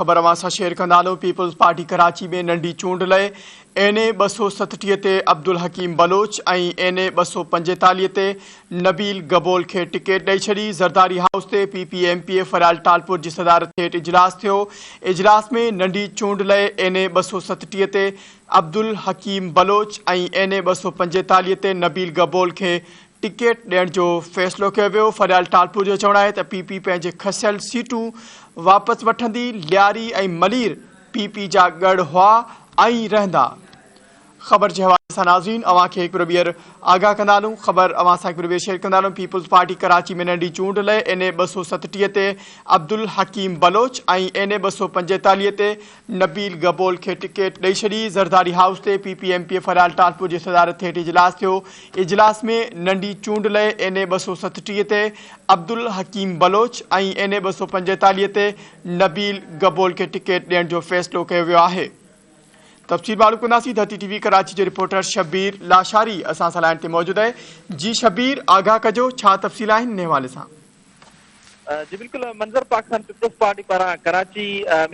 خبر اوهان سان شيئر ڪندا هلون پيپلز پارٽي ڪراچي ۾ ننڍي چونڊ لئه اين اي 267 تي عبدالحڪيم بلوچ ۽ اين اي 245 تي نبيل گبول کي ٽڪيٽ ڏئي ڇڏي. زرداري هائوس تي P P M P A Faryal Talpur جي صدارت هيٺ اجلاس ٿيو. اجلاس ۾ ننڍي چونڊ لئه اين اي 267 تي عبدالحڪيم بلوچ ۽ اين اي 245 تي نبيل گبول کي ٽڪيٽ ڏيڻ جو فيصلو ڪيو ويو. فريال ٽالپور جو چوڻ آهي ته پي پي پنهنجي کسيل سيٽون واپس وٺندي، لياري ۽ ملير پي پي جا ڳڙهه هئا ۽ رهندا. خبر جي حوالي سان ناظرين اوهان کي هڪ ڀيرو ٻيهر آگاهه ڪندا هلون. خبر اوهان سان هڪ ڀيرو ٻيهر شيئر ڪندا هلون. پيپلز پارٽي ڪراچي ۾ ننڍي چونڊ لئه اين اي 237 تي عبدالحڪيم بلوچ ۽ اين اي 245 تي نبيل گبول کي ٽڪيٽ ڏئي ڇڏي. زرداري هائوس تي P P M P A Faryal Talpur جي صدارت هيٺ اجلاس ٿيو. اجلاس ۾ ننڍي چونڊ لئه اين اي 237 تي عبدالحڪيم بلوچ ۽ اين اي 245 تي نبيل گبول کي ٽڪيٽ ڏيڻ جو فيصلو ڪيو ويو آهي. تفصيل معلوم ڪنداسين ڌرتي ٽي وي ڪراچي جو رپورٽر شبير لاشاري اسان سان لائين تي موجود آهي. جي شبير آگاهه ڪجو ڇا تفصيل آهن ان حوالي سان. جي بلڪل منظر پاڪستان پيپلز پارٽي پاران ڪراچي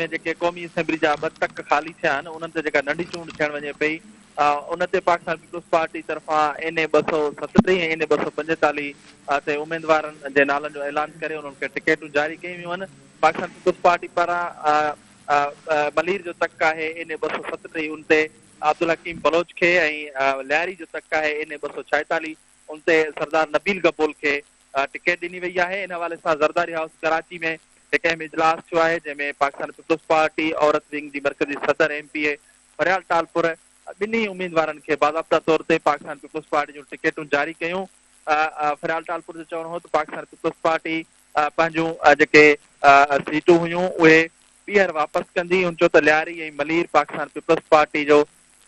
۾ جيڪي قومي اسيمبلي جا ٻه تڪ خالي ٿيا آهن انهن تي جيڪا ننڍي چونڊ ٿيڻ وڃي پئي ان تي پاڪستان پيپلز پارٽي طرفان اين اي 237 ۽ اين اي 245 تي اميدوارن جي نالن جو اعلان ڪري انهن کي ٽڪيٽون جاري ڪيون ويون آهن پاڪستان پيپلز پارٽي پاران ملير جو تڪ آهي اين اي 237 ان تي عبدالحڪيم بلوچ کي ۽ لياري جو تڪ آهي اين اي 246 ان تي سردار نبيل گبول کي ٽڪيٽ ڏني وئي آهي. ان حوالي سان زرداري هائوس ڪراچي ۾ هڪ اهم اجلاس ٿيو آهي، جنهن ۾ پاڪستان پيپلز پارٽي عورت ونگ جي مرڪزي صدر M P A Faryal Talpur ٻنهي اميدوارن کي باضابطا طور تي پاڪستان پيپلز پارٽي جون ٽڪيٽون جاري ڪيون. فريال ٽالپر جو چوڻ هو ته پاڪستان پيپلز پارٽي پنهنجون جيڪي سيٽون هيون اهي ٻيهر واپس ڪندي. هن چيو ته لياري ۽ ملير پاڪستان پيپلز پارٽي جو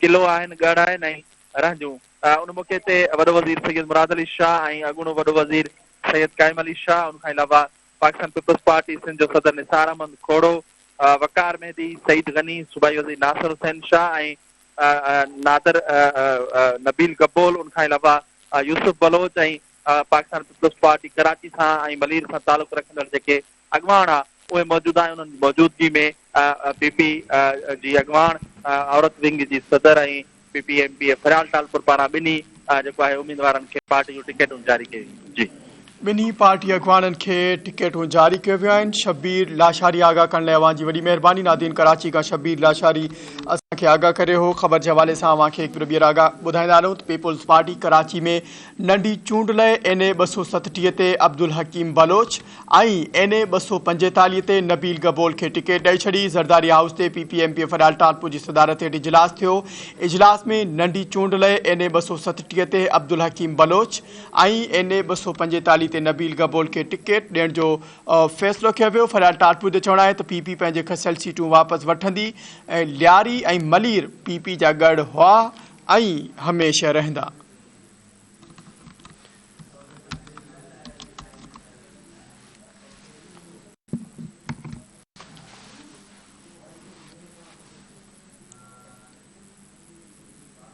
قلعو آهن، ڳڙهه آهن ۽ رهنديون. ان موقعي تي وڏو وزير سيد مراد علي شاهه ۽ اڳوڻو وڏو وزير سيد قائم علي شاهه، ان کان علاوه پاڪستان پيپلز پارٽي سنڌ جو صدر نثار احمد کوڙو، وقار مهدي، سعيد غني، صوبائي وزير ناصر حسين شاهه ۽ نادر نبيل گبول، ان کان علاوه يوسف بلوچ ۽ پاڪستان پيپلز پارٽي ڪراچي سان ۽ ملير سان تعلق رکندڙ جيڪي اڳواڻ آ اهي موجود آهن انهن جي موجودگي ۾ پي پي جي اڳواڻ عورت ونگ جي صدر ۽ P P M P A Faryal Talpur پاران ٻنهي جيڪو آهي اميدوارن کي پارٽي جون ٽڪيٽون جاري ڪيون ويون جي. ٻنهي پارٽي اڳواڻن کي ٽڪيٽون جاري ڪيون ويون آهن شبير لاشاري آگاهه ڪرڻ لاء اوهان جي وڏي مهرباني نادين ڪراچي کان شبير لاشاري اسان کي آگاهه ڪري هو خبر جي حوالي سان اوهان کي هڪ ڀيرو ٻيهر آگاهه ٻڌائيندا هلون ته پيپلز پارٽي ڪراچي ۾ ننڍي چونڊ لاء اين اي 237 تي عبدالحڪيم بلوچ ۽ اين اي 245 تي نبيل گبول کي ٽڪيٽ ڏئي ڇڏي. زرداري هائوس تي P P M P A Faryal Talpur جي صدارت هيٺ اجلاس ٿيو. اجلاس ۾ ننڍي چونڊ لئه اين اي 237 تي عبدالحڪيم بلوچ ۽ اين اي 245 تي نبيل گبول کي ٽڪيٽ ڏيڻ جو فيصلو ڪيو ويو. فريال ٽالپور جو چوڻ آهي ته پي پي پنهنجي کسيل سيٽون واپس وٺندي ۽ لياري ۽ ملير پي پي جا ڳڙهه هئا ۽ هميشه رهندا.